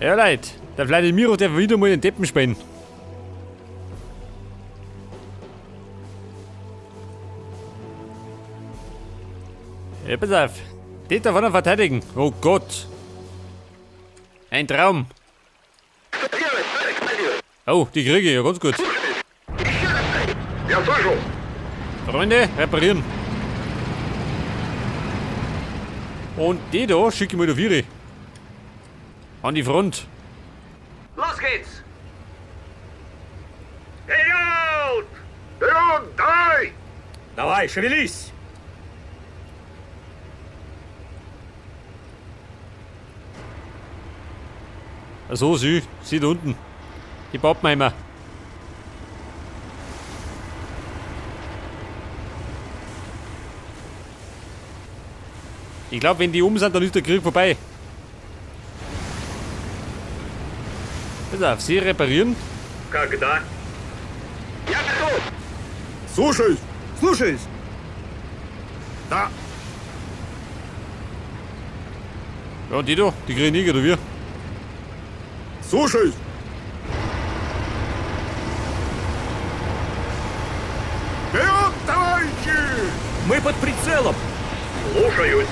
Ja, Leute, der Wladimiro darf wieder mal den Deppen spielen. Ja, pass auf. Die darf einer verteidigen. Oh Gott. Ein Traum. Oh, die kriege ich ja ganz gut. Я слышу! Freunde, reparieren. Und die da schicke ich mal da Viere. An die Front. Los geht's! Вперед! Вперед, давай! Давай, шевелись! So, sie. Sie da unten. Die Pappenheimer. Ich glaube, wenn die um sind, dann ist der Krieg vorbei. Pass auf, sie reparieren. Когда? Я готов! Слушаюсь. Слушаюсь. Да. Ja, und die da, die kriegen nicht, oder wir? Слушаюсь. Вперед, товарищи! Мы под прицелом! Слушаюсь!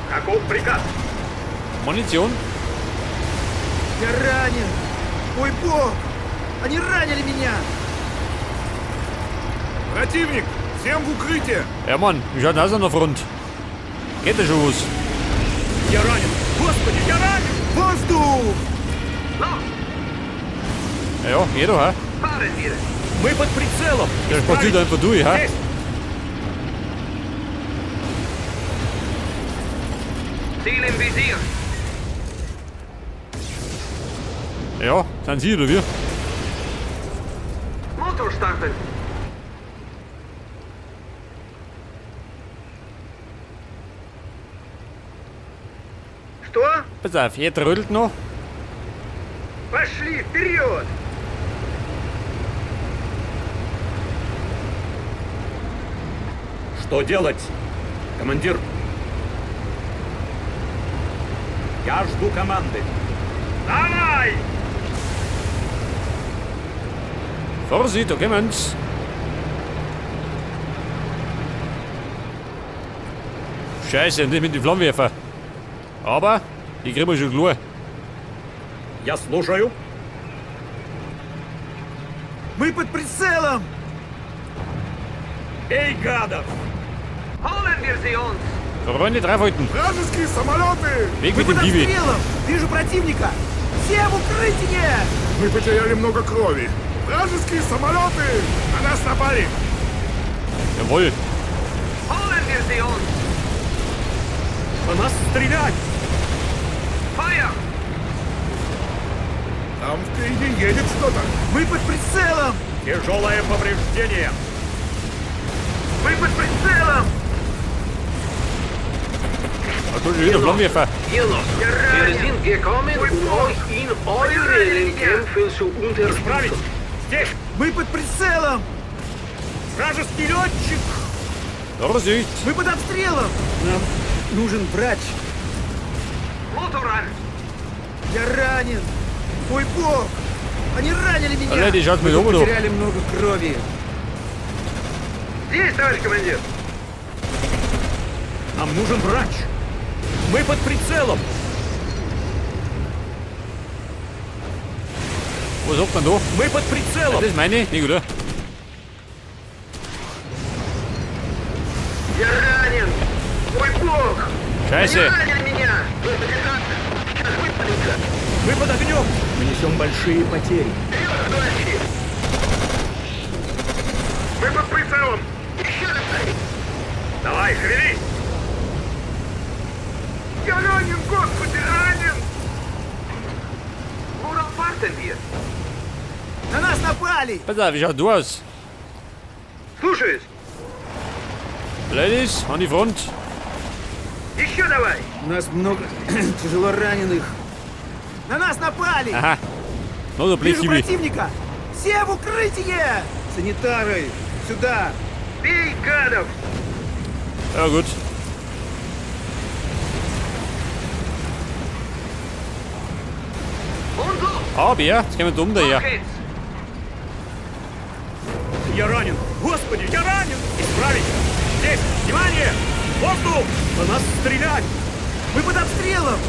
Каков приказ? Munition. Я ранен. Ой, бог! Они ранили меня! Противник! Всем в укрытие! Ja, Mann, wie schaut denn aus an der Front? Geht da schon was? Я ранен! Господи, я ранен! Воздух! Los, Ja, ja, geht doch, hä? fahren wir! Мы под прицелом! Der spaziert einfach durch, hä? Здесь! Ziel im Visier! Ja, sind sie oder wir? Motor starten! Что? Pass auf, er trödelt noch. Пошли вперед! Что делать? Командир! Я жду команды. Давай! Vorsicht, da kommen's. Scheiße, und das mit den Flammenwerfer. Aber, die kriegen wir schon klar. Я слушаю. Мы под прицелом! Эй, гадов! Holen wir sie uns! Freunde, draufhalten. Вражеские самолеты! Weg Мы mit dem под Kiwi. обстрелом! Вижу противника! Все в укрытие! Мы потеряли много крови. Вражеские самолеты! На нас напали! Jawohl. Holen wir sie uns! По нас стрелять! Feuer! Там впереди едет что-то. Мы под прицелом! Тяжелое повреждение! Мы под прицелом! Da tut schon wieder Flammenwerfer. Ihr noch! Я Wir ранен! sind gekommen, um euch in euren Kämpfen zu Исправить! unterstützen. Здесь! Мы под прицелом! Вражеский летчик! Vorsicht. Мы под обстрелом! Нам нужен врач! Motor an! Я ранен! Мой бог! Они ранили меня! Leute, schaut Мы mir тут um, du. потеряли много крови. Здесь, товарищ командир! Нам нужен врач! Мы под прицелом! Was sagt man da? Мы под прицелом! Das ist meine? Nicht, oder? Я ранен! Мой бог! Scheiße. Ранили меня! Сейчас выпалится! Мы под огнем! Мы несем большие потери. Мы под прицелом! Давай, шевелись! Я ранен, господи, ранен! Worauf warten wir? На нас напали! Pass auf, wie schaut du aus? Слушаюсь! Ladies, an die Front. Еще давай! У нас много тяжело раненых. На нас напали! Aha. Noch so ein Вижу Blechkiwi. противника! Все в укрытие! Санитары, сюда! Бей гадов! Ja, gut. Aber jetzt kommen wir dumm daher. Los geht's! Я ранен! Господи, я ранен! Исправить! Здесь! Внимание! Воздух! По нас стреляют! Мы под обстрелом!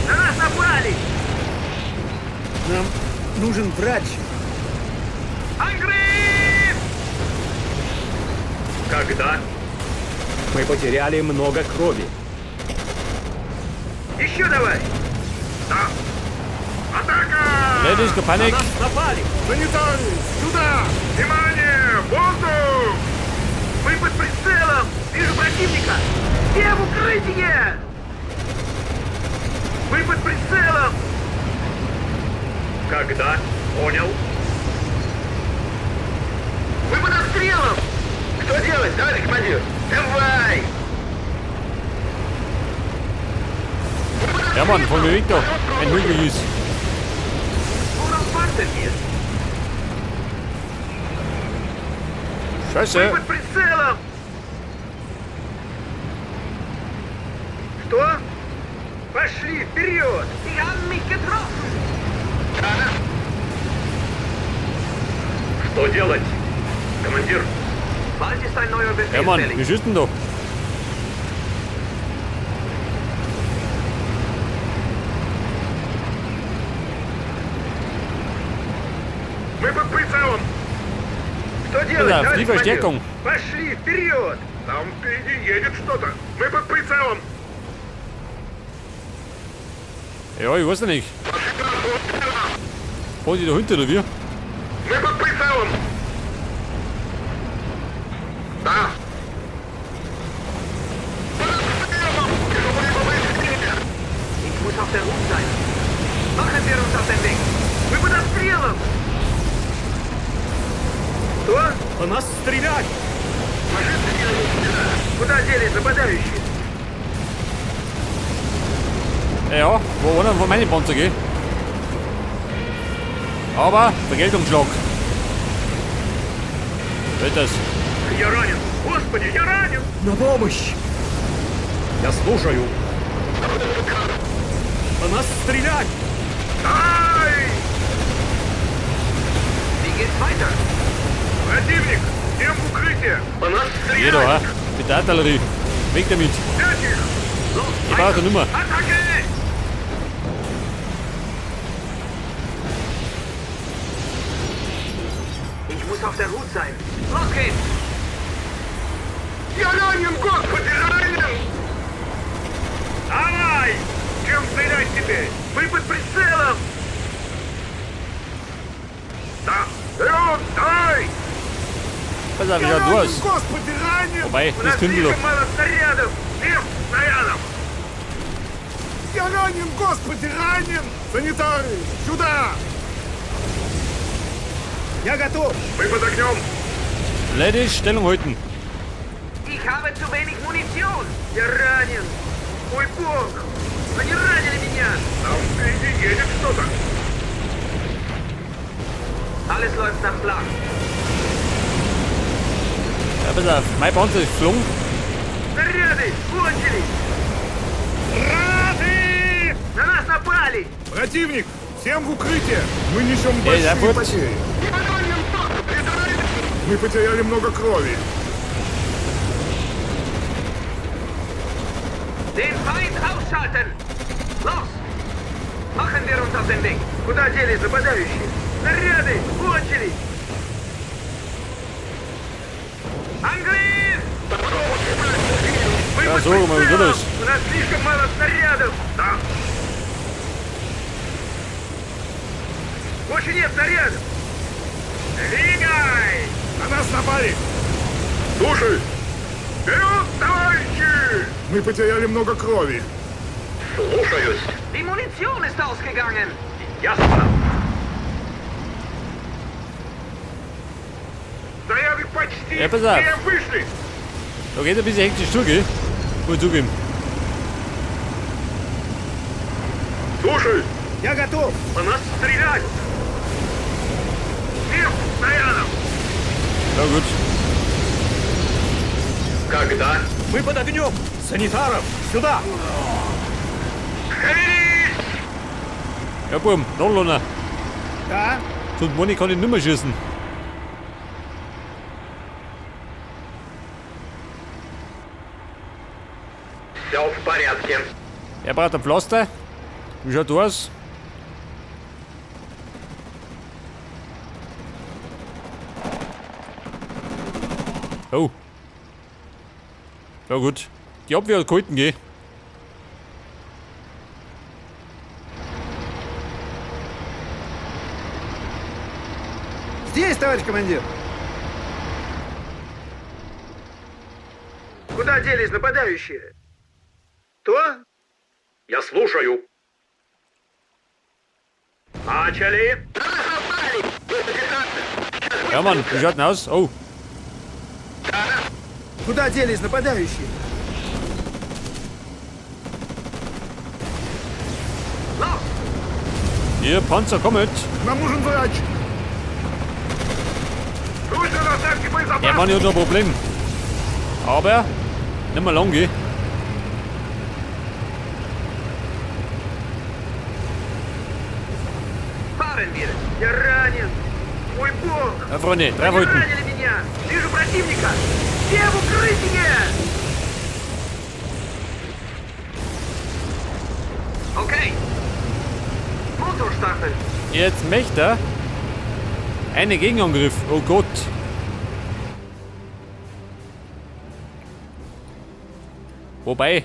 На нас напали! Нам нужен врач. Angriff! Когда? Мы потеряли много крови. Еще давай! Да! Атака! Ladies, keine На Panik. нас напали! Санитары! Сюда! Внимание! Воздух! Мы под прицелом! Вижу противника! Все в укрытие! Мы под прицелом! Когда? Понял. Мы под обстрелом! Что делать, товарищ командир? Давай! Ja, Mann, voll bewegt doch. Ein Hügel. Worauf warten wir? Scheiße. Мы под прицелом! Что? Пошли вперед! Sie haben mich getroffen! Что делать? Командир, Bald ist ein neuer Befehl Ja, Mann, fällig. wir schießen doch. Мы под прицелом! Что делать, Да, товарищ die командир? Verstärkung. Пошли вперед! Там впереди едет что-то! Мы под прицелом! Ja, ich weiß ja nicht. Fahren die da hinter oder wie? Мы под прицелом! Да! Под обстрелом! Тяжелые повреждения! Ich muss auf der Hut sein. Machen wir uns auf den Weg. Мы под обстрелом! Что? по нас стреляют! Куда делись нападающие? Ja, wo einer von meinen Panzer geht. Aber Vergeltungsschlag. Wird das? Я ранен! Господи, я ранен! На помощь! Я слушаю. По нас стреляют! Ай! Wie geht's weiter? Противник! Всем в укрытие! По нас Jeder, стреляют! ha? Mit der Artillerie. Weg damit. Взять их! Los, Ich brauche nimmer. Attacke! Ich muss auf der Hut sein. Los geht's! Я ранен, господи, ранен! Давай! Чем стрелять теперь? Мы под прицелом! Да! Вперед! Давай! Pass auf, ich Я schau ранен, durch. господи, ранен! Wobei, У das нас können die doch. слишком мало снарядов! Всем снарядом! Я ранен, господи, ранен! Санитары, сюда! Я готов! Мы под огнем! Ladies, Stellung halten. Ich habe zu wenig Munition! Я ранен! Мой бог! Они ранили меня! Там впереди едет что-то! Alles läuft nach Plan. Ja, pass auf, mein Panzer ist geflogen. Снаряды кончились! Рады! На нас напали! Противник! Всем в укрытие! Мы несем Эй, да большие вот. потери. Мы потеряли много крови. Den Feind ausschalten! Los! Machen wir uns auf den Weg! Куда делись нападающие? Снаряды кончились! Angriff! Мы Ja, под so, mal прицелом! los. У нас слишком мало снарядов! Да! Больше нет снарядов! Двигай! На нас напали! Слушай! Вперед, товарищи! Мы потеряли много крови. Слушаюсь. Die Munition ist ausgegangen! Ясно! Снаряды почти Ja, pass auf. все вышли! Da geht ein bisschen hektisch zu, gell? Muss ich zugeben. Слушай! Я готов! По нас стреляют! Всем снарядом! Ja, gut. Когда? Мы под огнем! Санитаров! Сюда! Ja, Buben, Nollona. Да? Zum Moni kann ich nimmer schießen. Все в порядке. Er braucht ein Pflaster. Wie schaut aus? Oh. Ja gut. Die Abwehr hat gehalten, gell? Здесь, товарищ командир. Куда делись нападающие? То? Я слушаю. Начали! Ja, Mann, wie schaut denn aus? Oh. Куда делись нападающие? Los! Ihr Panzer, kommet! Нам нужен врач! Срочно доставьте боезапас! Ja, Mann, ich hab noch ein Problem. Aber, nicht mehr lang, gell? Fahren wir! Я ранен! Мой бог! Ja, Freunde, drei Они Wolken. ранили меня! Вижу противника! Все в укрытие! Окей! Motor starten! Jetzt möchte er einen Gegenangriff. Oh Gott. Wobei,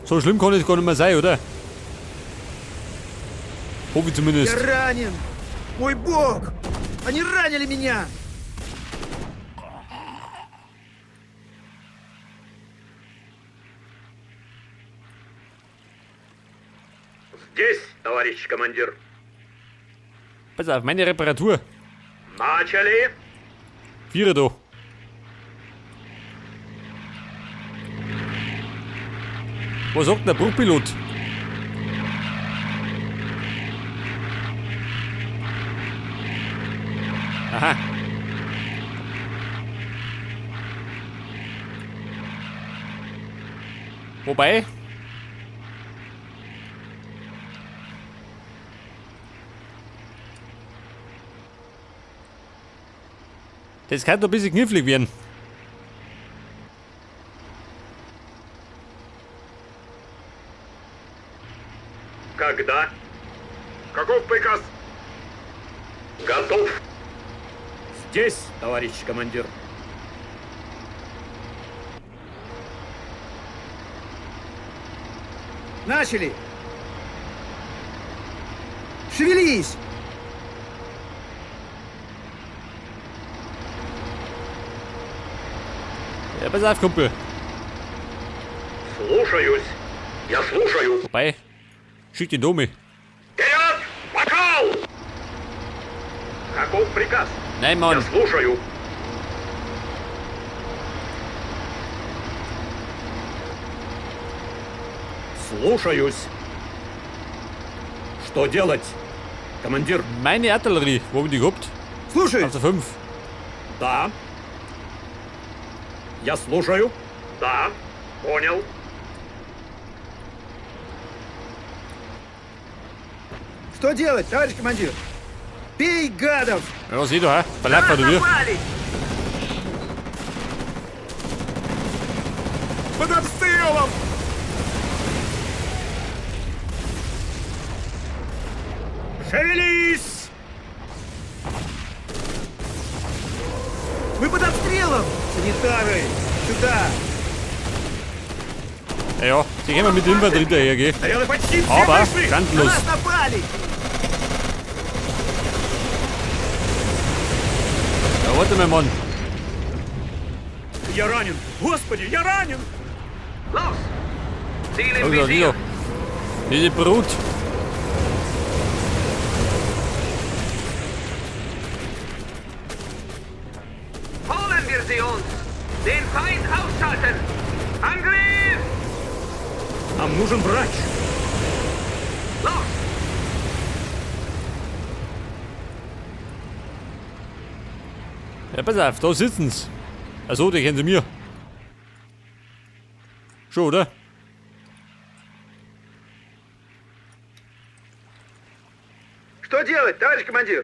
so schlimm kann es gar nicht mehr sein, oder? Hoffe ich zumindest. Я ранен! Мой бог! Они ранили меня! Здесь, товарищ командир. Pass auf, meine Reparatur. Начали! Vierer da. Was sagt denn der Bruchpilot? Aha. Wobei. Das kann doch ein bisschen knifflig werden. Когда? Каков приказ? Готов. Здесь, товарищ командир. Начали! Шевелись! Ja, pass auf, Kumpel. Слушаюсь. Я слушаю. Wobei, schick den Domi. Вперед! Пошел! Каков приказ? Nein, Я Mann. слушаю. Слушаюсь. Что делать? Командир? Meine Artillerie, wo hab ich die gehabt? Слушаюсь! Also 5. Да. Я слушаю. Да. Понял. Что делать, товарищ командир? Бей гадов! Ja, was ich da, hä? Verlauf oder wie? Напали! Под обстрелом! Шевелись! Мы под обстрелом! Санитары! Сюда! Ja, ja, die gehen wir mit Infanterie hinterher, gell? Стрелы почти все Aber, вышли! На grandenlos. нас напали! Ja, warte mal, Mann. Я ранен! Господи, я ранен! Los! Ziel im Oh, ja, Visier! wieder. Diese Brut. Holen wir sie uns! Den Feind ausschalten! Angriff! Нам нужен врач! Los! Ja, pass auf, da sitzen's. Achso, die kennen sie mir. Schon, oder? Что делать, товарищ командир?